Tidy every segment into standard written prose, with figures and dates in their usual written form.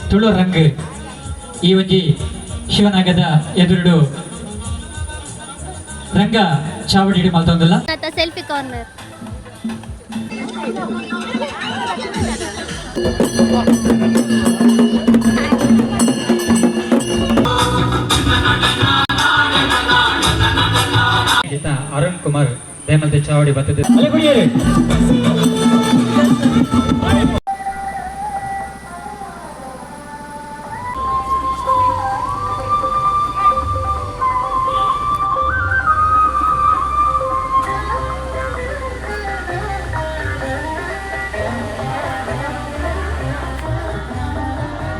ತುಳು ರಂಗ್ ಈ ಒಂಜಿ ಶಿವನಾಗದ ಎದುರುಡು ರಂಗ ಚಾವಡಿ ಮಲ್ತೊಂದುಲ್ಲ. Selfie corner. ಈತ ಅರುಣ್ ಕುಮಾರ್ ದಯಮಲ್ತೆ ಚಾವಡಿ ಬರ್ತದೆ ಅಲೆ ಕುಡಿಯರು.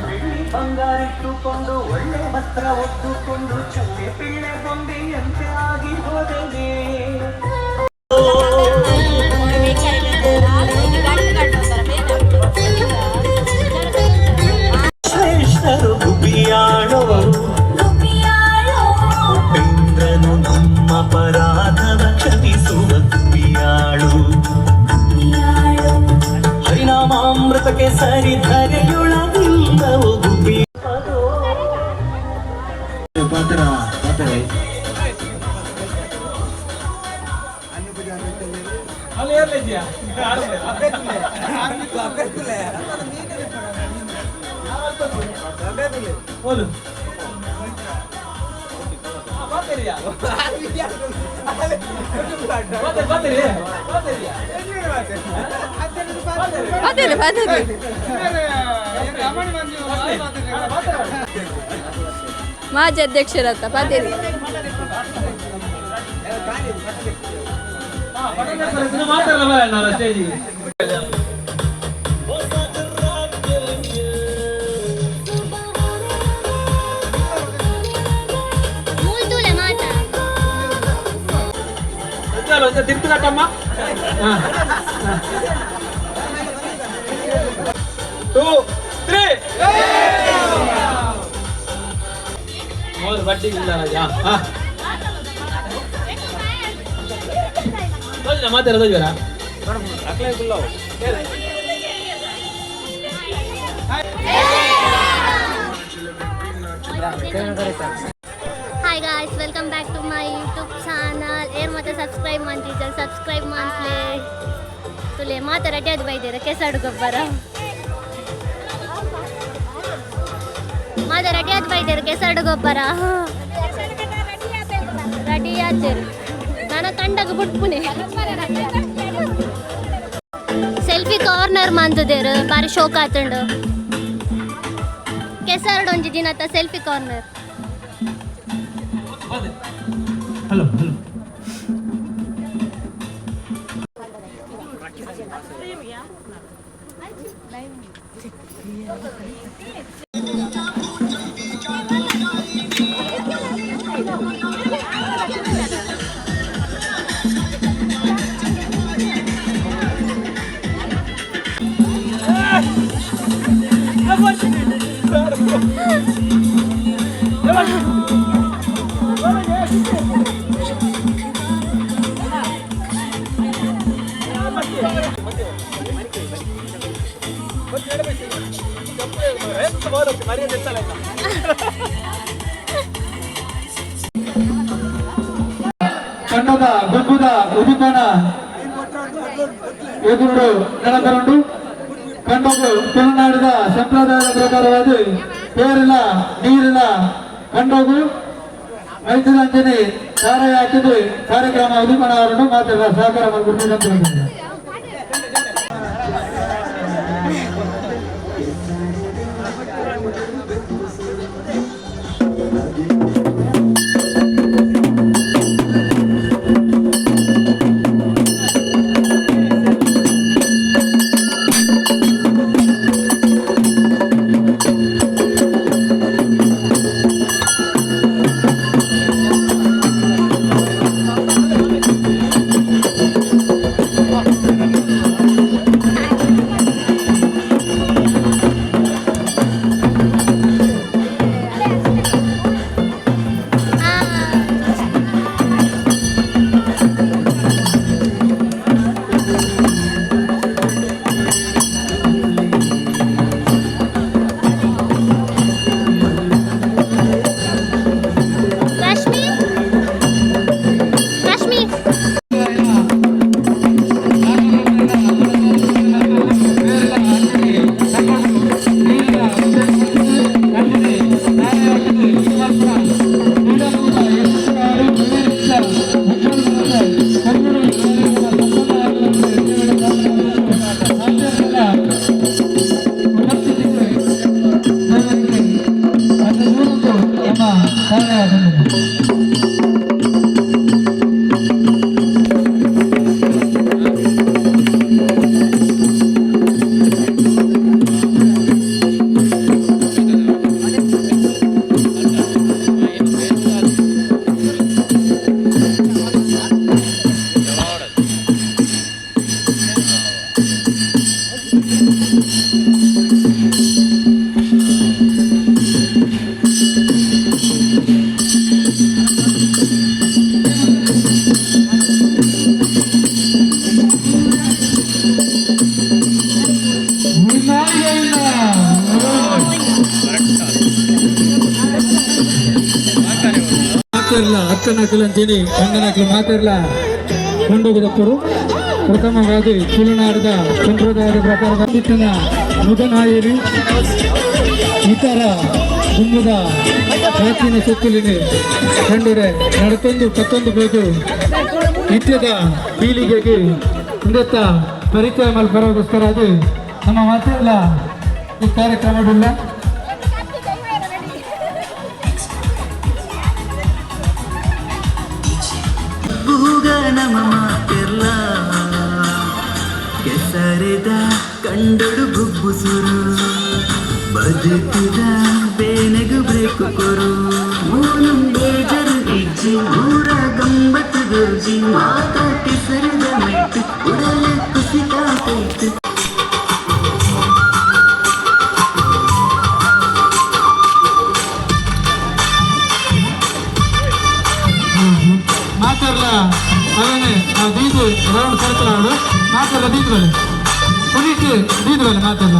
ಬೆಳ್ಳಿ ಬಂಗಾರಿಟ್ಟುಕೊಂಡು, ಒಳ್ಳೆ ವಸ್ತ್ರ ಒದ್ದುಕೊಂಡು, ಚಳ್ಳೆ ಪಿಳ್ಳೆ ಗೊಂಬೆಯಂತೆ ಆಗಿ ಹೋದೆನೆ. ಶ್ರೇಷ್ಠರು ಗುಬ್ಬಿಯಾಳವರು, ಉಪೇಂದ್ರನು ನಮ್ಮ ಅಪರಾಧವ ಕ್ಷಮಿಸುವ ಗುಬ್ಬಿಯಾಳು. ಹರಿನಾಮಾಮೃತಕ್ಕೆ ಸರಿ ಧರೆಯುಳಗಿಲ್ಲವು ಗುಬ್ಬಿ. ಪಾತ್ರ ಪಾತ್ರ. ಮಾಜಿ ಅಧ್ಯಕ್ಷರತ್ತ ಪಾತೇರಿ. ಮೂಲ್ತೂಲೆ ಮಾತಾ. ತಿರ್ತು ಕಟ್ಟಮ್ಮ. ಟೂ ತ್ರೀ ಮೂರು ಬಡ್ಡಿ ಇಲ್ಲ ರಾಜಾ. ಹಾ, ಮಾತಾಡೋದು ಜ್ವರ. Hi guys, welcome back to my YouTube channel. ಏರ್ ಮತ್ತೆ ಸಬ್ಸ್ಕ್ರೈಬ್ ಮಾಡ್ತಿದ್ದಾರೆ, ಸಬ್ಸ್ಕ್ರೈಬ್ ಮಾಡ್ಲೆ. ತುಲೆ ಮಾತ ರೆಡಿ ಆದ್ ಬೈದಿರ. ಕೆಸಡು ಗೊಬ್ಬರ ಮಾತ ರೆಡಿ ಆದ್ ಬೈದಿರ. ಕೆಸಡು ಗೊಬ್ಬರ ರೆಡಿ ಆತೇರು. ನನ್ನ ಕಂಡಗ ಬುಟ್ಪುನೆ. ಸೆಲ್ಫಿ ಕಾರ್ನರ್ ಮಂತದೇರು, ಬಾರಿ ಶೋಕ್ ಆತುಂಡು. ಕೆಸರ್ಡ್ ಒಂಜಿ ದಿನತ ಸೆಲ್ಫಿ ಕಾರ್ನರ್. Hello hello. ಕಂಡದ ಗೊಬ್ಬುದ ಉದಿಪನ ಎದುರು ನಡಕರುಂಡು. ಕಂಡಗು ತುಳುನಾಡಿದ ಸಂಪ್ರದಾಯದ ಪ್ರಕಾರವಾದ ಪೇರಿನ ನೀರಿನ ಕಂಡಗು ಮೈಥಿಲಂಜನಿ ಸಾರಾಯಿ ಹಾಕಿದ್ದು ಕಾರ್ಯಕ್ರಮ ಉದಿಪನ ಅವರನ್ನು ಮಾತ್ರ ಸಹಕಾರ ಮಾಡಿಕೊಡ್ತೀವಿ. ಮಾತಾಡಲ್ಲ ಅಕ್ಕನಕಲ್ ಅಂತೀನಿ ಅಣ್ಣನಕಲ್ ಮಾತಾಡಲ್ಲ ಕೊಂಡೋಗದಕ್ಕರು. ಪ್ರಥಮವಾಗಿ ತುಳುನಾಡಿದ ಸಂಪ್ರದಾಯದ ಪ್ರಕಾರ ಬಿಟ್ಟಿನ ಮುಗನಾಯರಿ ಇತರ ಗುಂಬದ ಪ್ರಾಚೀನ ಸೊತ್ತುಲಿನಿ ಕಂಡರೆ ನಡತೊಂದು ಕತ್ತೊಂದು ಬೇಕು. ನಿತ್ಯದ ಪೀಳಿಗೆಗೆ ಇಂದತ್ತ ಪರಿಚಯ ಮಲ್ಪರೋಗೋಸ್ಕರ ಅದು ನಮ್ಮ ಮಾತೆಲ್ಲ ಈ ಕಾರ್ಯಕ್ರಮವಿಲ್ಲ. ಭೂಗ ನಮ ಮಾತೆರ್ಲ ಕೆಸರಿದ ಕಂಡಡು ಬುಬ್ಬುಸುರು ಬದುಕುದ ಬೇನೆಗು ಬ್ರೇಕು ಕೊರು ಮೂಲಂ ಬೇಜರು ಇಜ್ಜಿ ಊರ ಗಂಬತ್ತು ಗುರ್ಜಿ ಮಾತ ಕೆಸರಿದ ಮೈತು ಉಡಲ ಕುಸಿತ ಕೈತು. ಮಾತಾಡಲ ಅವೇನೆ ದೀದು ರೌಂಡ್ ಸರ್ಕಲ್ ಆಡು. ಮಾತಾಡಲ ದೀದು ಬಲೆ ಪುನೀತ್ ದೀದು ಬಲೆ ಮಾತಾಡಲ.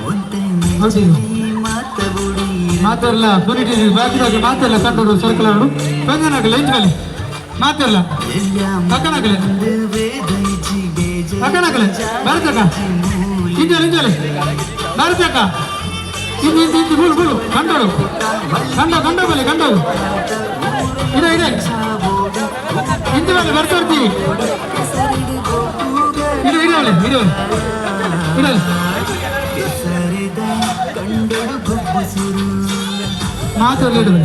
ಒಂತೆ ಹೌದು. ಮಾತ ಬುಡಿ. ಮಾತಾಡಲ ಪುನೀತ್ ಬಾಕಿ ಬಾಕಿ ಮಾತಾಡಲ ಕಂಡೋಡು ಸರ್ಕಲ್ ಆಡು. ಪಂಜನಾಗಲ ಇಂಚ್ ಬಲೆ ಮಾತಾಡಲ. ಅಕ್ಕನಾಗಲೆ. ವೇದೈಜಿ ಬೇಜ. ಅಕ್ಕನಾಗಲೆ ಭಾರತಕ್ಕ ಇಂಚಲೆ ಇಂಚಲೆ ಭಾರತಕ್ಕ ಇಂದು ಇಂದು ಇಂದು ಬೂಳು ಬೂಳು ಕಂಡೋಡು ಕಂಡ ಕಂಡ ಬಲೆ ಕಂಡೋಡು ಇದೆ ಇದೆ ಇಂದು ಬಲೆ ಬರ್ತಾ ಇರ್ತೀವಿ. ಇದು ಇಡೋಳೆ ಇಡೋಳೆ ಇಡೋಳೆ. ಕೆಸರಿದ ಕಂಡಡು ಬುಬ್ಬುಸುರು. ಮಾತಾಡಲಿ.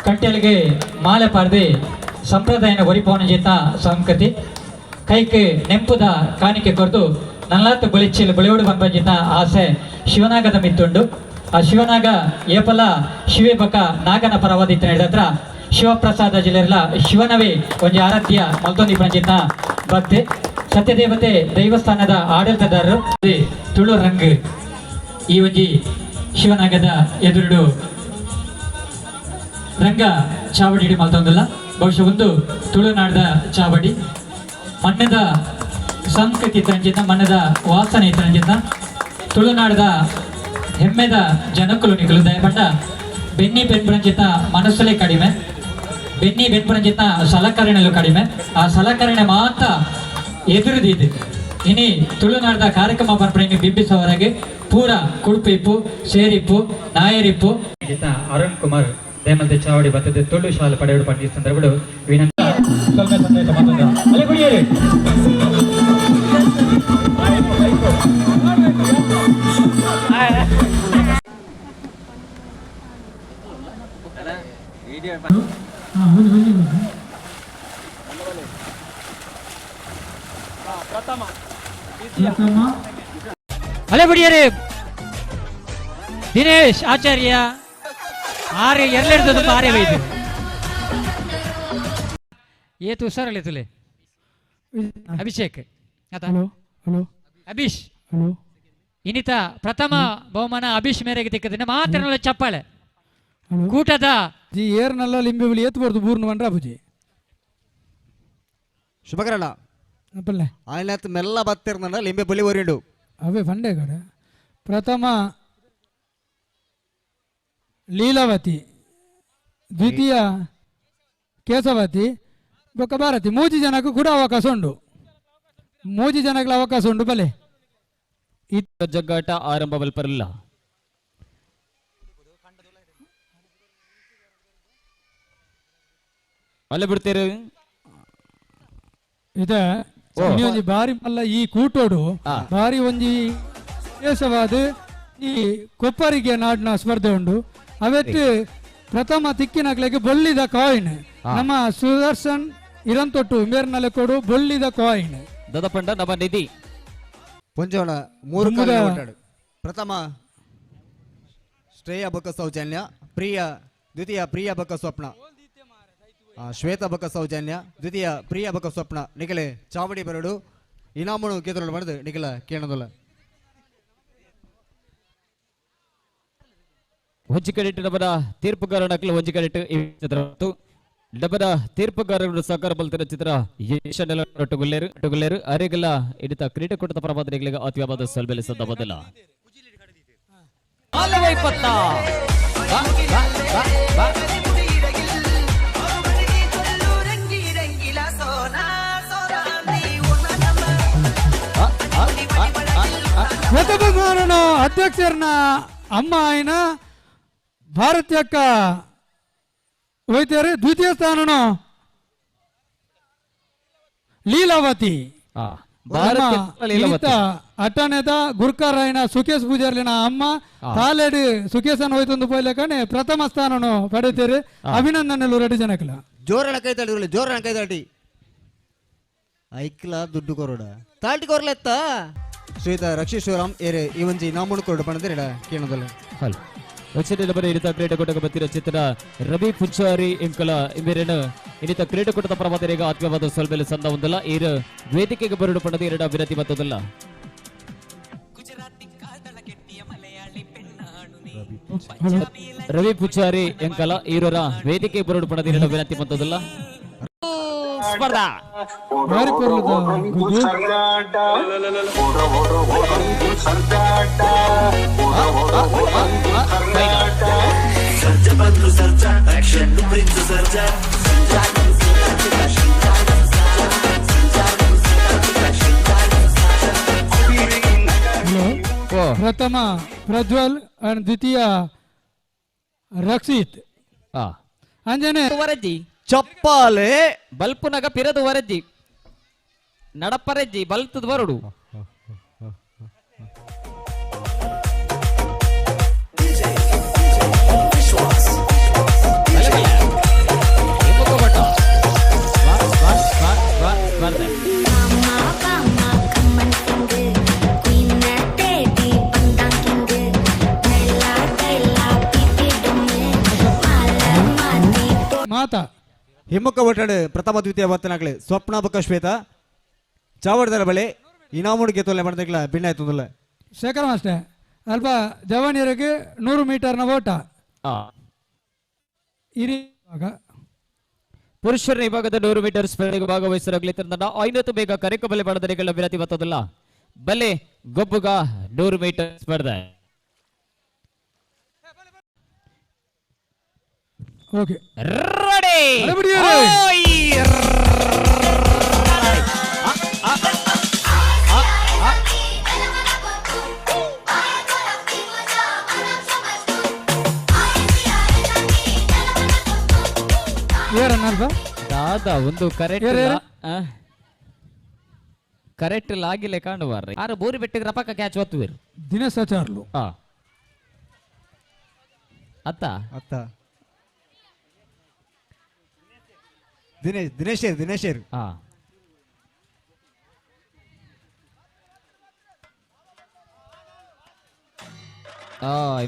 ಕಂಟೆಲ್ಗೆ ಮಾಲೆ ಪಾರ್ದೆ ಸಂಪ್ರದಾಯನ ಒರಿಪೋನ ಜೇತ ಸಂಸ್ಕೃತಿ ಕೈಕ್ ನೆಂಪುದ ಕಾಣಿಕೆ ಕೊರ್ದು ನಲ್ಲಾತ್ ಬುಳಿಚಿಲ್ ಬುಳಿಯೋಡು ಬಂಪಂಜಿತ ಆಸೆ ಶಿವನಾಗದ ಮಿತ್ತುಂಡು. ಆ ಶಿವನಾಗ ಏಪಲ ಶಿವೆ ಬಕ ನಾಗನ ಪರವಾದಿತ್ತ ನಡೆದತ್ರ ಶಿವಪ್ರಸಾದ ಜಿಲ್ಲೆರ್ಲ ಶಿವನವೇ ಒಂಜಿ ಆರಾಧ್ಯ ಮಲ್ತೊಂದಿ ಪಂಜಿತ ಭಕ್ತಿ ಸತ್ಯದೇವತೆ ದೈವಸ್ಥಾನದ ಆಡಳಿತದಾರರು ತುಳು ರಂಗ್ ಈ ಒಂಜಿ ಶಿವನಾಗದ ಎದುರುಡು ರಂಗ ಚಾವಡಿ ಮಲ್ತೊಂದಿಲ್ಲ. ಬಹುಶಃ ಒಂದು ತುಳುನಾಡದ ಚಾವಡಿ ಮಣ್ಣದ ಸಂಸ್ಕೃತಿ ರಂಜಿತ, ಮಣ್ಣದ ವಾಸನೆ ರಂಜಿತ, ತುಳುನಾಡದ ಹೆಮ್ಮೆದ ಜನಕುಲು ನಿಕಲು. ದಯಪಂಡ ಬೆನ್ನಿ ಬೆನ್ಪುರಂಜಿತ ಮನಸ್ಸಲ್ಲೇ ಕಡಿಮೆ, ಬೆನ್ನಿ ಬೆನ್ಪುರಂಜಿತ ಸಲಕರಣೆಲು ಕಡಿಮೆ. ಆ ಸಲಕರಣೆ ಮಾತ್ರ ಎದುರುದಿದೆ. ಇನಿ ತುಳುನಾಡದ ಕಾರ್ಯಕ್ರಮ ಪರ್ಪಣೆ ಬಿಂಬಿಸುವವರೆಗೆ ಪೂರ ಕುಡುಪಿಪ್ಪು, ಸೇರಿಪ್ಪು, ನಾಯರಿಪ್ಪು. ಅರುಣ್ ಕುಮಾರ್ ದಯಮಂತೆ ಚಾವಡಿ ಬರ್ತದೆ ತುಳು ಶಾಲೆ ಪಡೆಯಲು ಪಂಡಿ ಸಂದರ್ಭಗಳು ವಿನಂತಿ. ಸೊಲ್ಮೆ ಸಂದೇಶ ಮತ್ತೊಂದು ಅಲ್ಲೇ ಕುಡಿಯರಿ. ಪ್ರಥಮ. ಅಲೆ ಬಿಡಿಯರಿ. ದಿನೇಶ್ ಆಚಾರ್ಯ ಆರೆ ಎರಡೆರಡು ಆರೆ ವೈದು ಏತು ಹುಷಾರಲ್ಲಿ ತುಲೆ ಅಭಿಷೇಕ್ ಆತ. Hello hello. ಅಭಿಷ್. ಹಲೋ. ಇನ್ನಿತ ಪ್ರಥಮ ಬಹುಮಾನ ಅಭಿಷ್ ಮೇರೆಗೆ ತಿಕ್ಕದಿನ ಮಾತ್ರ ಚಪ್ಪಾಳೆ. ಹಲೋ. ಕೂಟದ ಜಿ ಏರ್ನಲ್ಲ ಲಿಂಬೆ ಬಿಳಿ ಏತ್ ಬರ್ದು ಬೂರ್ನು ಬಂದ್ರ ಅಬುಜಿ. ಶುಭಕರಣ. ಅಪ್ಪಲ್ಲೆ. ಆಯ್ನಾತ್ ಮೆಲ್ಲ ಬತ್ತಿರ್ನಂಡ ಲಿಂಬೆ ಬುಲಿ ಒರಿಂಡು. ಅವೇ ಫಂಡೆ ಕಡೆ. ಪ್ರಥಮ ಲೀಲಾವತಿ, ದ್ವಿತೀಯ ಕೇಶವತಿ ಬೊಕ್ಕ ಭಾರತಿ. ಮೂಜಿ ಜನಕ್ಕೂ ಕೂಡ ಅವಕಾಶ ಉಂಡು, ಮೂಜಿ ಜನಗಳ ಅವಕಾಶ ಉಂಡು ಬಲೆ. ಜಗ್ಗಾಟ ಆರಂಭ ಬಲ್ಪರಲ್ಲ. ಅಲ್ಲೇ ಬಿಡ್ತೀರಿ. ಇದೆ ಇನಿ ಒಂಜಿ ಬಾರಿ ಮಲ್ಲ ಈ ಕೂಟೋಡು ಬಾರಿ ಒಂಜಿ ವಿಶೇಷವಾದ ಈ ಕೊಪ್ಪರಿಗೆ ನಾಡಿನ ಸ್ಪರ್ಧೆ ಉಂಡು. ಅವೆತ್ತು ಪ್ರಥಮ ತಿಕ್ಕಿನಕ್ಲೆಗ್ ಬೊಳ್ಳಿದ ಕಾಯಿನ್. ನಮ್ಮ ಸುದರ್ಶನ್ ಇರಂತೊಟ್ಟು ಮೇರ್ನಲೆ ಕೊಡು ಬೊಳ್ಳಿದ ಕಾಯಿನ್. ದದಪಂಡ ನಮ್ಮ ನಿಧಿ. ಪೊಂಜೋಣ ಮೂರು ದುಂಬುದ ಕಾಲಿನ ಓಟಾಡು. ಪ್ರಥಮ ಶ್ರೇಯ ಬೊಕ್ಕ ಸೌಜನ್ಯ, ಪ್ರಿಯ ದ್ವಿತೀಯ ಪ್ರಿಯ ಬೊಕ್ಕ ಸ್ವಪ್ನ, ಶ್ವೇತ ಬೊಕ್ಕ ಸೌಜನ್ಯ ದ್ವಿತೀಯ, ಪ್ರಿಯ ಬೊಕ್ಕ ಸ್ವಪ್ನ. ನಿಖಲೆ ಚಾವಡಿ ಬರಡು ಇನಾಮುನು ಕೇತುಗಳು ಬರೆದು ನಿಖಲ ಕೇಳದಲ್ಲ. ಒಂಜಿ ಕಡೆಟ್ ಡಬದ ತೀರ್ಪುಗಾರನಕ್ಲು, ಒಂಜಿ ಕಡೆಟ್ ಈ ಚಿತ್ರ ಡಬದ ತೀರ್ಪುಗಾರರು ಸಹಕಾರ ಬಲ್ತಿನ ಚಿತ್ರ ಯಶನೆಲ್ಲ ಟುಗುಲ್ಲೇರು ಟುಗುಲ್ಲೇರು ಅರೆಗಲ ಇಡಿತ ಕ್ರೀಡಾಕೂಟದ ಪರವಾದರಿಗಳಿಗೆ ಅತಿಯಾದ ಸಲ್ಬೆಲೆ ಸದ್ದ ಬದಲ. ಬಾ, ಬಾ, ಬಾ, ಬಾ. ಪ್ರಥಮ ಬಹುಮಾನನು ಅಧ್ಯಕ್ಷರನ್ನ ಅಮ್ಮ ఆయన ಭಾರತ್ యొక్క ಹೋಯ್ತಾರೆ. ದ್ವಿತೀಯ ಸ್ಥಾನನು ಲೀಲಾವತಿ. ಭಾರತ ಲೀಲಾವತಿ. ಅಟ್ಟನೆದ ಗುರ್ಕಾರಾಯಣ ಸುಖೇಶ್ ಪೂಜಾರ್ಲಿನ ಅಮ್ಮ ತಾಲೆಡ್ ಸುಖೇಶನ್ ಹೋಯ್ತೊಂದು ಪೋಯ್ಲೆಕನೆ ಪ್ರಥಮ ಸ್ಥಾನನು ಪಡೆಯುತ್ತಾರೆ. ಅಭಿನಂದನೆಲು ರೆಡ್ಡಿ ಜನಕ್ಲ. ಜೋರಣ ಕೈ ತಾಡಿ, ಜೋರಣ ಕೈ ತಾಡಿ. ಐಕ್ಲ ದುಡ್ಡು ಕೊರೋಡ ತಾಟಿ ಕೊರ್ಲೆತ್ತ ಶ್ರೀತ ರಕ್ಷೇಶ್ವರಾಮ್ ಏರೆ ಈ ಒಂಜಿ ಇನಾಮುನು ಕೊರಡು ಪಣದಿರಡ ಕೇಳದಲ್ಲ. ಹಲ್ ವಚನ ಬರ ಇರಿತ ಕ್ರೀಡಾಕೂಟಕ್ಕೆ ಬತ್ತಿರ ಚಿತ್ರ ರವಿ ಪೂಜಾರಿ ಇಂಕಲ ಇಂಬೇರೇನು ಇನ್ನಿತ ಕ್ರೀಡಾಕೂಟದ ಪರವಾದರಿಗೆ ಆತ್ಮೀಯವಾದ ಸೊಲ್ಬೆಲೆ ಸಂದ ಒಂದಲ್ಲ. ಈರ ವೇದಿಕೆಗೆ ಬರಡು ಪಣದ ಎರಡು ಅಭಿನತಿ ಮತ್ತದಲ್ಲ. ರವಿ ಪೂಜಾರಿ ಎಂಕಲ ಈರರ ವೇದಿಕೆ ಬರಡು ಪಣದ ಎರಡು ವಿನಂತಿ ಮತ್ತದಲ್ಲ. ಸ್ಪರ್ಧಾ ಭಾರಿ ಪೊರ್ಲುದ ಗುಗ್ಗು. ಹಲೋ. ಪ್ರಥಮ ಪ್ರಜ್ವಲ್ ಅಂಡ್ ದ್ವಿತೀಯ ರಕ್ಷಿತ್. ಅಂಜನೆ ವರಜ್ಜಿ. ಚಪ್ಪಾಲೆ. ಬಲ್ಪುನಗ ಪಿರದು ವರಜ್ಜಿ ನಡಪರೆಜ್ಜಿ ಬಲ್ತದ ಬರುಡು. ಬಲೆ ಬಲೆ. ಹಿಮ್ಮಕ್ಕ ಒಟ್ಟಾಡು ಪ್ರಥಮ ದ್ವಿತೀಯ ಬತ್ತನಾಗ್ಲೆ ಸ್ವಪ್ನ ಬೊಕ್ಕ ಶ್ವೇತ ಚಾವಡದರ ಬಳೆ ಇನಾಮುಡು ಗೆತ್ತೊಲ್ಲೆ ಮಾಡ್ದಕ್ಲ ಭಿನ್ನ ಆಯ್ತುಂದುಲ್ಲ. ಶೇಖರ್ ಮಾಸ್ಟರ್ ಅಲ್ಪ ಜವಾನಿಯರಿಗೆ 100 ಮೀಟರ್ನ ಓಟ. ಇರಿ ಇವಾಗ. ಪುರುಷರ ವಿಭಾಗದ 100 ಮೀಟರ್ ಸ್ಪರ್ಧೆಗೆ ಭಾಗವಹಿಸಲಾಗಲಿ ತಂಡ 500 ಬೇಗ ಕರೆಕಬಲೆ ಬಣದರಿಗಳ ವಿನಂತಿ ಬತ್ತದಲ್ಲ ಬಲೆ ಗೊಬ್ಬುಗ 100 ಮೀಟರ್ ಸ್ಪರ್ಧೆ. ಓಕೆ. ರೆಡಿ. ಅರೆ ಬಿಡಿ. ಏರನ್ನ ಅಲ್ಪ. ದಾದಾ ಒಂದು ಕರೆಕ್ಟ್ ಏರು, ಏರು. ಕರೆಕ್ಟ್ ಲಾಗಿಲೆ ಕಾಣುವಾರ ಆರು ಬೋರಿ ಬೆಟ್ಟಿಗೆ ರಪಕ್ಕ ಕ್ಯಾಚ್ ಒತ್ತುವಿರು. ದಿನೇಶ್ ಆಚಾರ್ಲು. ಅತ್ತ. ಅತ್ತ ದಿನೇಶ್ ದಿನೇಶೇರ್ ದಿನೇಶೇರ್.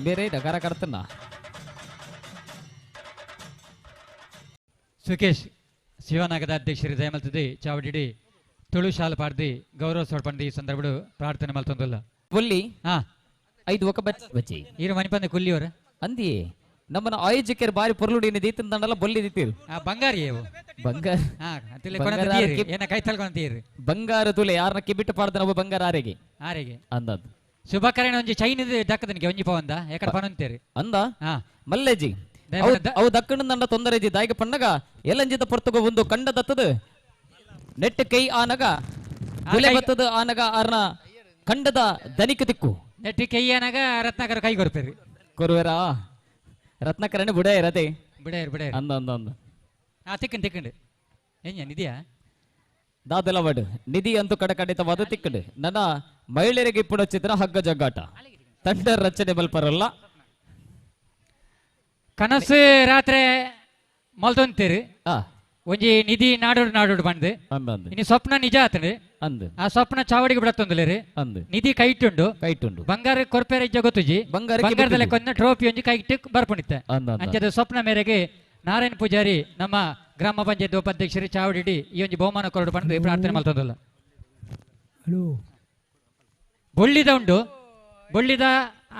ಬೇರೆ ಕರ ಕರ್ತನ. ಸುಕೇಶ್ ಶಿವನಾಗದ ಅಧ್ಯಕ್ಷರು ದಯಮಲ್ತದೆ ಚಾವಡಿಡಿ ತುಳು ಶಾಲು ಪಾಡ್ದಿ ಗೌರವ ಸೊಡ್ಪಂಡಿ ಈ ಸಂದರ್ಭಡು ಪ್ರಾರ್ಥನೆ ಮಲ್ತೊಂದುಲ್ಲ. ಬೊಲ್ಲಿ. ಐದು ಒಕ ಬಚ್ಚಿ ಬಚ್ಚಿ. ಈರು ಮಣಿಪಂದೆ ಕುಲ್ಲಿಯವರು. ಅಂದಿಯೇ ನಮ್ಮನ್ನ ಆಯೋಜಕರು ಬಾರಿ ಪೊರ್ಲುಡಿ ದೀತಿನ ದಂಡಲ ಬೊಲ್ಲಿ ದೀತಿರು. ಬಂಗಾರಿ ಅವು. ಬಂಗಾರ. ತಿಳಿ ಬಂಗಾರ ಕೊನದ ತೀರು. ಆರ್ಕೆ ಏನ ಕೈ ತಲ್ಕೊಂಡ ತೀರು. ಬಂಗಾರ ತುಲೆ ಯಾರನ್ನ ಕಿಬಿಟ್ಟು ಪಾಡ್ದ ನಮ್ಮ ಬಂಗಾರ ಆರೆಗೆ. ಆರೆಗೆ. ಅಂದದ್ದು. ಶುಭಕರಣ ಒಂಜಿ ಚೈನದ ದಕ್ಕದನಿಗೆ ಒಂಜಿ ಪವಂದ ಎಕಡೆ ಪನಂತೇರಿ. ಅಂದ ಮಲ್ಲೇಜಿ. ದಯಮಾಡಿ ಅವು ದಕ್ಕಣ ದಂಡ ತೊಂದರೆ ಇದ್ದಿ ದಾಯಿಗೆ ಪಣ್ಣಗ ಎಲ್ಲಂಜಿತ ಪೊರ್ತುಗ ಒಂದು ಕಂಡ ದತ್ತದ ನೆಟ್ಟ ಕೈ ಆನಗ ಗುಲೆ ಬತ್ತದ ಆನಗ ಆರ್ನ ಕಂಡದ ದನಿಕ ದಿಕ್ಕು. ನೆಟ್ಟಿ ಕೈ ಆನಗ ರತ್ನಾಕರ ಕೈ ಕೊರ್ಪೇರಿ. ಕೊರುವೆರಾ ರತ್ನಾಕರಣ ಬುಡ ಇರತೆ. ಬುಡ ಬುಡ. ಅಂದ ಅಂದ ಅಂದ. ತಿಕ್ಕಂಡು ತಿಕ್ಕಂಡು ಏನ್ ನಿಧಿಯಾ? ದಾದಲ ವಡ್ ನಿಧಿ ಅಂತೂ ಕಡ ಖಂಡಿತವಾದ ತಿಕ್ಕಂಡು ನನ್ನ ಮಹಿಳೆಯರಿಗೆ ಇಪ್ಪುಣ ಚಿತ್ರ ಹಗ್ಗ ಜಗ್ಗಾಟ ತಂಡ ರಚನೆ ಬಲ್ಪರಲ್ಲ. ಕನಸು ರಾತ್ರಿ ಮಲ್ತೊಂತೀರಿ. ಒಂಜಿ ನಿಧಿ ನಾಡೋಡು ನಾಡೋಡು ಬಂದು. ಅಂದ ಅಂದ. ಇನ್ನು ಸ್ವಪ್ನ ನಿಜ ಆತಂಡು. ಅಂದ. ಆ ಸ್ವಪ್ನ ಚಾವಡಿಗೆ ಬಿಡತ್ತೊಂದುಲೇರಿ. ಅಂದ. ನಿಧಿ ಕೈಟುಂಡು. ಕೈಟುಂಡು. ಬಂಗಾರ ಕೊರ್ಪೇರ ಇಜ್ಜ ಗೊತ್ತುಜಿ. ಬಂಗಾರ ಬಂಗಾರದಲ್ಲೇ ಕೊಂದ ಟ್ರೋಫಿ ಒಂಜಿ ಕೈಟ್ಟು ಬರ್ಪುಣಿತ್ತೆ. ಅಂದ ಅಂದ. ಅಂಚದ ಸ್ವಪ್ನ ಮೇರೆಗೆ ನಾರಾಯಣ ಪೂಜಾರಿ ನಮ್ಮ ಗ್ರಾಮ ಪಂಚಾಯತ್ ಉಪಾಧ್ಯಕ್ಷರು ಚಾವಡಿಡಿ ಈ ಒಂಜಿ ಬಹುಮಾನ ಕೊರಡು ಬಂದು ಪ್ರಾರ್ಥನೆ ಮಲ್ತೊಂದುಲ್ಲ. ಹಲೋ. ಬೊಳ್ಳಿದ ಉಂಡು. ಬೊಳ್ಳಿದ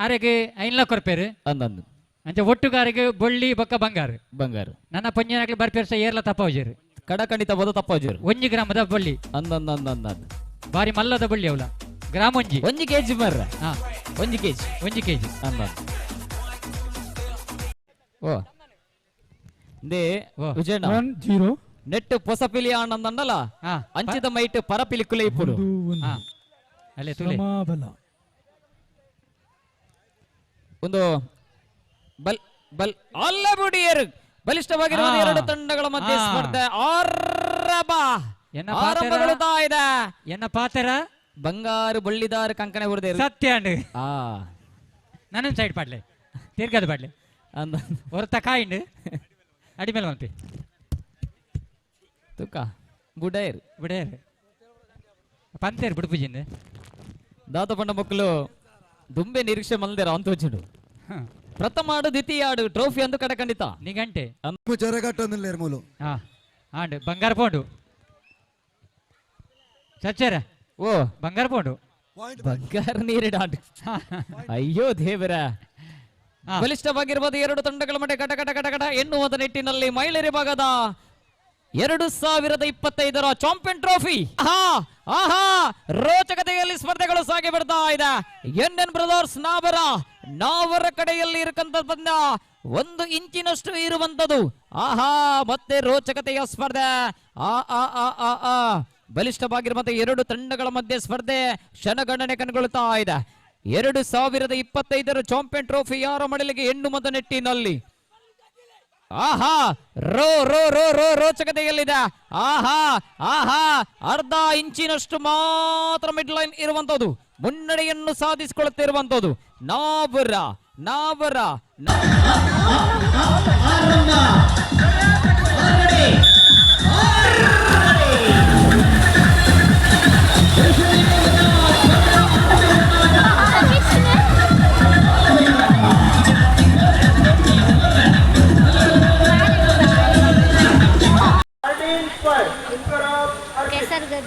ಆರೆಗೆ ಐನ್ಲ ಕೊರ್ಪೇರು. ಅಂದ ಅಂದ. ಅಂಚ ಒಟ್ಟುಗಾರಿಗೆ ಬೊಳ್ಳಿ ಬೊಕ್ಕ ಬಂಗಾರ. ಬಂಗಾರ. ನನ್ನ ಪಂಜನಾಗ್ಲಿ ಬರ್ಪೇರ್ಸ ಏರ್ಲ ತಪ್ಪಾವುಜೇರು. ಕಡ ಖಂಡಿತ ತಪ್ಪಾವುಜೇರು. ಒಂಜಿ ಗ್ರಾಮದ ಬೊಳ್ಳಿ. ಅಂದ ಅಂದ ಅಂದ ಅಂದ ಅಂದ. ಬಾರಿ ಮಲ್ಲದ ಬೊಳ್ಳಿ ಅವಲ. ಗ್ರಾಮ ಒಂಜಿ. ಒಂಜಿ ಕೆಜಿ ಮರ್ರ. ಒಂಜಿ ಕೆಜಿ. ಒಂಜಿ ಕೆಜಿ. ಅಂದ. ಓ. They Vijayanna. 1-0. ನೆಟ್ ಪೊಸಪಿಲಿ ಆನಂದಂಡಲ. ಅಂಚಿದ ಮೈಟ್ ಪರಪಿಲಿ ಕುಲೆ ಇಪ್ಪುಡು. ಅಲ್ಲೇ ತುಲೆ. ಸಮಬಲ. ಒಂದು ಬಲ್ ಬಲ್ ಅಲ್ಲ ಬುಡಿಯರು ಬಲಿಷ್ಠವಾಗಿರುವ ಎರಡು ತಂಡಗಳ ಮಧ್ಯೆ ಸ್ಪರ್ಧೆ ಆರಂಭ. ಎನ್ನ ಪಾತೆರ? ಆರಂಭಗೊಳ್ಳುತ್ತಾ ಇದೆ. ಎನ್ನ ಪಾತೆರ? ಬಂಗಾರು ಬಳ್ಳಿದಾರ ಕಂಕಣೆ ಉರ್ದೇರು. ಸತ್ಯ ಅಂಡ್. ನನ್ನ ಸೈಡ್ ಪಾಡ್ಲೆ ತಿರ್ಗದ ಪಾಡ್ಲೆ. ಅಂದ. ಹೊರತ ಕಾಯಿಂಡ್ ಅಡಿಮೇಲೆ ಬಂತಿ. ತುಕ್ಕ ಬುಡೇರು. ಬುಡೇರು ಪಂತೇರು ಬುಡುಪುಜಿಂದ. ದಾತ ಪಂಡ ಮಕ್ಕಳು ದುಂಬೆ ನಿರೀಕ್ಷೆ ಮಲ್ದೇರ ಅಂತ వచ్చిಂಡು. ಪ್ರಥಮ ಆಡು ದ್ವಿತೀಯ ಆಡು ಟ್ರೋಫಿ ಅಂದು ಕಡೆ ಖಂಡಿತ. ನಿಗಂಟೆ. ಜರಗಟ್ಟೊಂದಿಲ್ಲ ಮೂಲು. ಆಂಡ್ ಬಂಗಾರ ಪೋಂಡು ಸಚ್ಚರ. ಓ. ಬಂಗಾರ ಪೋಂಡು. ಬಂಗಾರ ನೀರಿಡ ಆಂಡ್. ಅಯ್ಯೋ ದೇವರ. ಬಲಿಷ್ಠವಾಗಿರ್ಬೋದು ಎರಡು ತಂಡಗಳ ಮಧ್ಯೆ ಕಟ ಕಟ ಕಟ ಕಟ ಎನ್ನುವುದ ನಿಟ್ಟಿನಲ್ಲಿ ಮಹಿಳೆಯರ ಭಾಗದ 2025ರ ಚಾಂಪಿಯನ್ ಟ್ರೋಫಿ. ಆಹಾ ಆಹಾ ರೋಚಕತೆಯಲ್ಲಿ ಸ್ಪರ್ಧೆಗಳು ಸಾಗಿ ಬಿಡ್ತಾ ಇದೆ. ಎನ್ ಎನ್ ಬ್ರದರ್ಸ್ ನಾವರ ಕಡೆಯಲ್ಲಿ ಇರಕಂತ ಬಂದ 1 ಇಂಚಿನಷ್ಟು ಇರುವಂತದ್ದು. ಆಹಾ ಮತ್ತೆ ರೋಚಕತೆಯ ಸ್ಪರ್ಧೆ. ಆ ಆ ಆ ಆ ಆ ಬಲಿಷ್ಠವಾಗಿರುವಂತಹ ಎರಡು ತಂಡಗಳ ಮಧ್ಯೆ ಸ್ಪರ್ಧೆ ಕ್ಷಣಗಣನೆ ಕಣ್ಗೊಳ್ತಾ ಇದೆ. 2025ರ ಚಾಂಪಿಯನ್ ಟ್ರೋಫಿ ಯಾರ ಮಡಲಿಗೆ ಎನ್ನುವುದ ನಿಟ್ಟಿನಲ್ಲಿ. ಆಹಾ ರೋ ರೋ ರೋ ರೋ ರೋಚಕತೆಯಲ್ಲಿದೆ. ಆಹಾ ಆಹಾ ಅರ್ಧ ಇಂಚಿನಷ್ಟು ಮಾತ್ರ ಮಿಡ್ ಲೈನ್ ಇರುವಂತದ್ದು, ಮುನ್ನಡೆಯನ್ನು ಸಾಧಿಸಿಕೊಳ್ಳುತ್ತಿರುವಂತದ್ದು ನಾವರ ನಾವರ.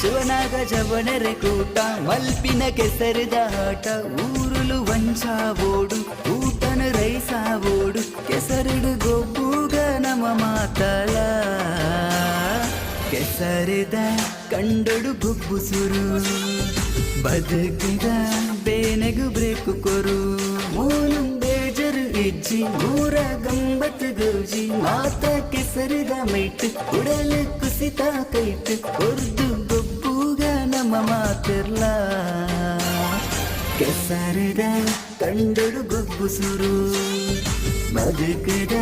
ಶಿವನಾಗ ಜವನರೆ ಕೂಟ ಮಲ್ಪಿನ ಕೆಸರಿದ ಆಟ ಊರುಲು ವಂಚಾವೋಡು ಊಟನ ರೈಸಾವೋಡು ಕೆಸರಿಡು ಗೊಬ್ಬುಗ ನಮ ಮಾತಲ ಕೆಸರಿದ ಕಂಡೊಡು ಗೊಬ್ಬು ಸುರು ಬದುಕಿದ ಬೇನೆಗು ಬ್ರೇಕು ಕೊರು ಮೂಲು ಬೇಜರು ಇಜ್ಜಿ ಊರ ಗಂಬತ್ ಗೌಜಿ ಮಾತ ಕೆಸರಿದ ಮೈಟ್ ಉಡಲು ಕುಸಿತ ಕೈಟ್ ಒರ್ದು ಗೊಬ್ಬುಗ ನಮ್ಮ ಮಾತಿರ್ಲ ಕೆಸರಿದ ಕಂಡೊಡು ಗೊಬ್ಬು ಸುರು ಬದುಕಿದ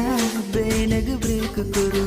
ಬೇನೆಗು break ಕೊರು.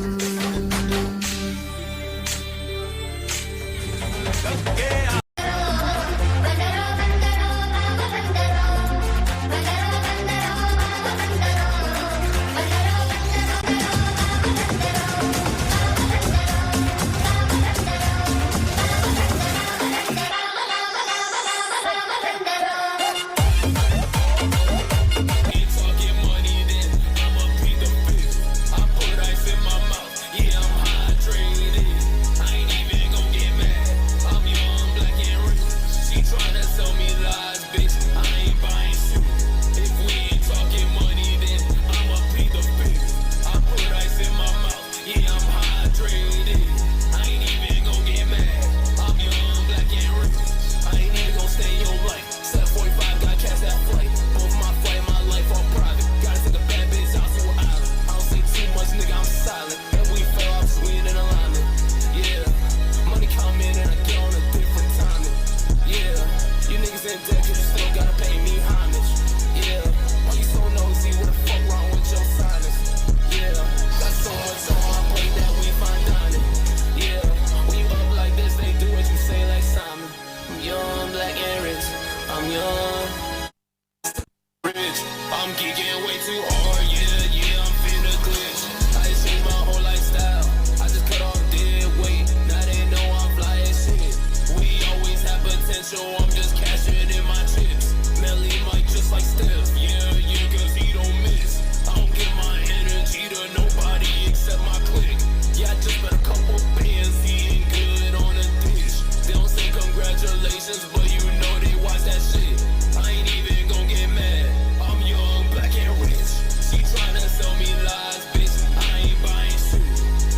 I'm geeking way too hard, yeah, I'm finna glitch. I just changed my whole lifestyle. I just cut off dead weight. Now they know I'm fly as shit. We always have potential, I'm just cashing in my chips. Melly Mike just like Steph, yeah, 'cause he don't miss. I don't give my energy to nobody except my clique. Yeah, I just bet a couple bands, eating good on a dish. They don't say congratulations, but you know they watch that shit. I ain't even gon' get mad. I'm young, black and rich. She tryna sell me lies, bitch. I ain't buying shit.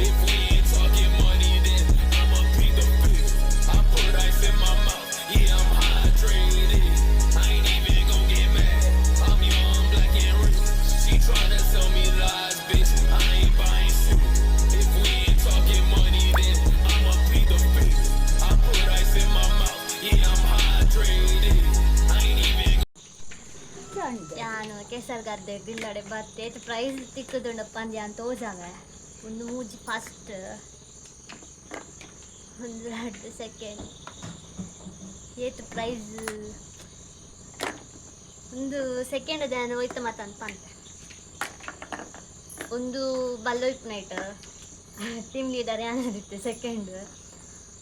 If we ain't talking money, then I'ma plead the fifth. I put ice in my mouth, yeah, I'm hydrated. I ain't even gon' get mad. I'm young, black and rich. She tryna sell me lies, bitch. I ain't buying shit. If we ain't talking money, then I'ma plead the fifth. I put ice in my mouth, yeah, I'm hydrated. I ain't even ಯಾನು ಕೆಸರು ಗದ್ದೆ ಬಿಲ್ಲಡೆ ಬತ್ತೆ ಏತ್ price ತಿಕ್ಕುದುಂಡಪ್ಪ ಅಂದ್ ಯಾನ್ ತೋಜಾವೆ. ಒಂದು ಮೂಜಿ ಫಸ್ಟ್, ಒಂದು ರಡ್ಡ್ ಸೆಕೆಂಡ್. ಏತ್ ಪ್ರೈಸ್ ಒಂದು ಸೆಕೆಂಡ್ ದಾನ ಹೋಯ್ತ ಮಾತಂತ ಪಂತೆ. ಒಂದು ಬಲ್ಲೊಯ್ಪ್ ನೈಟ್ ಟೀಮ್ ಲೀಡರ್ ಯಾನದಿತ್ತೆ ಸೆಕೆಂಡ್.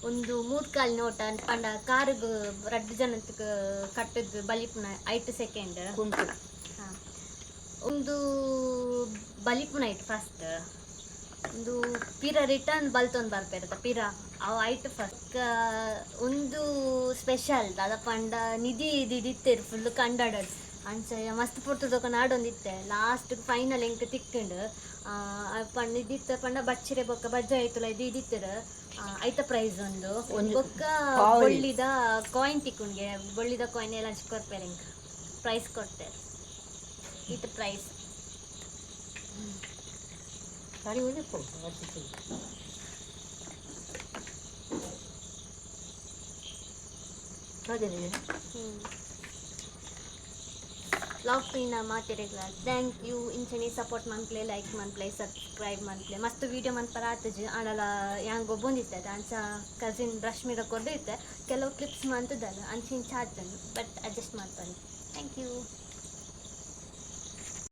ಒಂದು ಮೂರ್ಕಾಲ್ ನೋಟ ಪಂಡ ಕಾರುಗು ರಡ್ಡ್ ಜನಕ್ಕೆ ಕಟ್ಟದ್ ಬಲಿಪುನ ಐಟ್ ಸೆಕೆಂಡ್. ಹಾಂ, ಒಂದು ಬಲಿಪುನ ಐಟ್ ಫಸ್ಟ್. ಒಂದು ಪಿರ ರಿಟರ್ನ್ ಬಲ್ತೊಂದು ಬರ್ಪೇರತ್ತ ಪಿರ ಅವು ಐಟ್ ಫಸ್ಟ್. ಒಂದು ಸ್ಪೆಷಲ್ ದಾದ ಪಂಡ ನಿಧಿ ಇದಿತ್ತೇರು ಫುಲ್ ಕಂಡಾಡಡ್ ಅಂಚ ಮಸ್ತ್ ಪೊರ್ತುದೊಕ ನಾಡೊಂದಿತ್ತೆ. ಲಾಸ್ಟ್ ಫೈನಲ್ ಎಂಕ್ ತಿಕ್ಕಂಡು ಪಂಡ ನಿಧಿತ್ತ ಪಂಡ ಬಚ್ಚಿರೆ ಬೊಕ್ಕ ಬಜ್ಜ ಆಯ್ತುಲ ಇದು ಇದಿತ್ತೆರ್ ಐತ ಪ್ರೈಸ್ ಒಂದು ಬೊಕ್ಕ ಬೊಳ್ಳಿದ ಕಾಯಿನ್ ತಿಕ್ಕುಂಡ್ಗೆ. ಬೊಳ್ಳಿದ ಕಾಯಿನ್ ಎಲ್ಲ ಕೊರ್ಪೇರು, ಎಂಕ್ ಪ್ರೈಸ್ ಕೊಡ್ತೇವೆ. ಇತ್ತು ಪ್ರೈಸ್. ವ್ಲಾಗ್ ತೂಯಿನ ಮಾತೆರೆಗ್ಲ thank you. ಇಂಚನೆ ಸಪೋರ್ಟ್ ಮನ್ಪ್ಲೆ, ಲೈಕ್ ಮನ್ಪ್ಲೆ, ಸಬ್ಸ್ಕ್ರೈಬ್ ಮನ್ಪ್ಲೆ. ಮಸ್ತ್ ವೀಡಿಯೋ ಮನ್ಪರ ಆತಜಿ ಆಂಡಲ ಯಾಂಗ್ ಗೊಬ್ಬೊಂದಿತ್ತೆ ಅಂಚ ಕಸಿನ್ ರಶ್ಮಿರ ಕೊರ್ದು ಇತ್ತೆ ಕೆಲವು ಕ್ಲಿಪ್ಸ್ ಮಂತದಲ್ಲ ಅಂಚ ಇಂಚ ಆತಂಡು, ಬಟ್ ಅಡ್ಜಸ್ಟ್ ಮಾಡ್ತಾನೆ. Thank you.